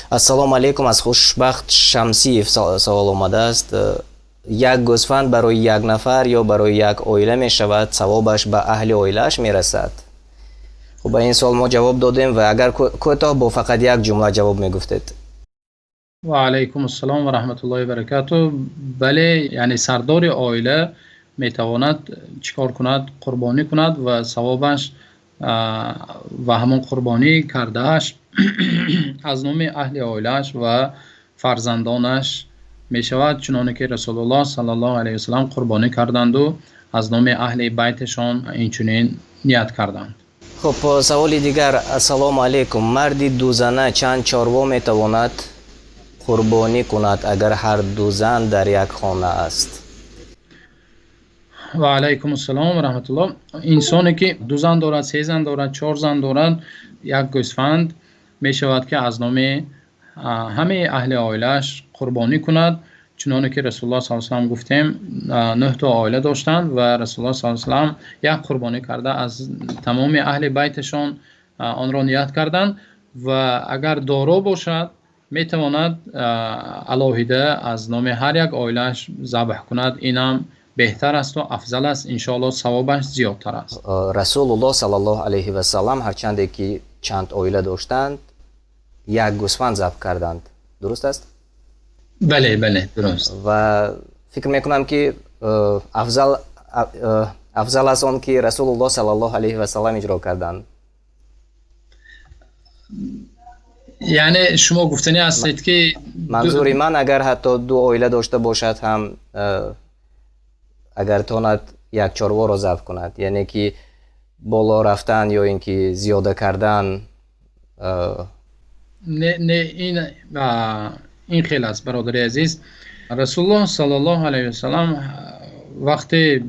Ассалому алайкум, аз Хушбахт Шамсиев савол омадааст. Як гӯсфанд барои як нафар ё барои як оила мешавад, савобаш ба аҳли оилааш мерасад? Хуб, ба ин савол мо ҷавоб додем ва агар кӯтоҳ бо фақат як ҷумла ҷавоб мегуфтед. Ва алайкум ассалом ва раҳматуллоҳи ва баракатуҳ. Бале, яъне сардори оила метавонад чӣ кор кунад? Қурбонӣ кунад ва савобаш ва ҳамон қурбонӣ кардааш аз номи аҳли оилааш ва фарзандонаш мешавад, чуноне ки Расулуллоҳ саллаллоҳу алайҳи васаллам қурбонӣ карданду аз номи аҳли байташон инчунин ният карданд. Хуб, саволи дигар. Ассалому алайкум, марди дузана чанд чорво метавонад қурбонӣ кунад, агар ҳар ду зан дар як хона аст? Ва алайкум ассалом ва раҳматуллоҳ. Инсоне ки ду зан дорад, се зан дорад, чор зан дорад, як гӯсфанд мешавад, ки аз номи ҳамаи аҳли оилааш қурбонӣ кунад, чуноне ки Расулуллоҳ саллаллоҳу алайҳи васаллам, гуфтем, нӯҳ то оила доштанд ва Расулуллоҳ саллаллоҳу алайҳи васаллам як қурбонӣ карда, аз тамоми аҳли байташон онро ният карданд. Ва агар доро бошад, метавонад алоҳида аз номи ҳар як оилааш забҳ кунад. Инам беҳтар асту афзал аст, иншоаллоҳ, савобаш зиёдтар аст. Расулуллоҳ саллаллоҳу алайҳи васаллам, ҳарчанде ки чанд оила доштанд, як гӯсфанд забҳ карданд, дуруст аст? Бале, дуруст. Ва фикр мекунам, ки афзал аз он ки Расулуллоҳ саллаллоҳу алайҳи васаллам иҷро карданд. Яъне шумо гуфтанӣ ҳастед, ки Манзури ман, агар ҳатто ду оила дошта бошад ҳам, агар тонад, як чорворо забҳ кунад, яъне ки боло рафтан ё ин ки зиёда кардан. Не, ин хел аст, бародари азиз. Расулуллоҳ саллаллоҳу алайҳи васаллам вақте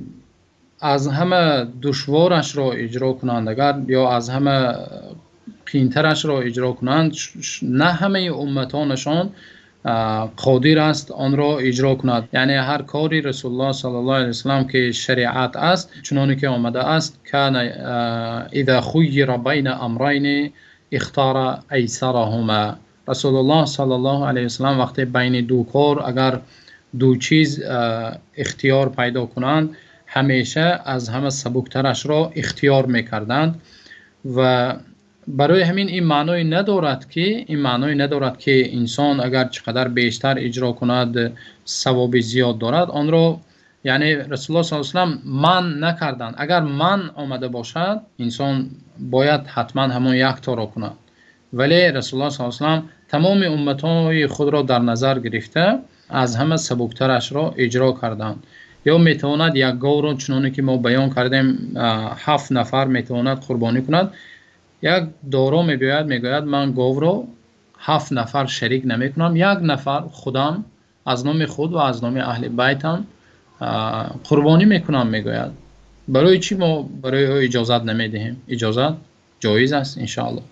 аз ҳама душворашро иҷро кунанд, агар ё аз ҳама қиинтарашро иҷро кунанд, на ҳамаи умматонашон қодир аст онро иҷро кунад. Яъне ҳар кори Расулуллоҳ саллаллоҳу алайҳи васаллам, ки шариат аст, чуноне ки омадааст: кана иза хуйира байна амрайни ихтара айсараҳума. Расулуллоҳ саллаллоҳу алайҳи васаллам вақте байни ду кор, агар ду чиз ихтиёр пайдо кунанд, ҳамеша аз ҳама сабуктарашро ихтиёр мекарданд. Ва барои ҳамин ин маъное надорад, ки инсон агар чӣ қадар бештар иҷро кунад, савоби зиёд дорад. Онро, яъне, Расулуллоҳ саллаллоҳу алайҳи васаллам манъ накарданд. Агар манъ омада бошад, инсон бояд ҳатман ҳамон якторо кунад, вале Расулуллоҳ саллаллоҳу алайҳи васаллам тамоми умматҳои худро дар назар гирифта, аз ҳама сабуктарашро иҷро карданд. Ё метавонад як говро, чуноне ки мо баён кардем, ҳафт нафар метавонад қурбонӣ кунад. Як доро мебиёяд, мегӯяд: «Ман говро ҳафт нафар шарик намекунам, як нафар худам аз номи худ ва аз номи аҳли байтам қурбонӣ мекунам», мегӯяд. Барои чӣ мо барои ӯ иҷозат намедиҳем? Иҷозат ҷоиз аст, иншоаллоҳ.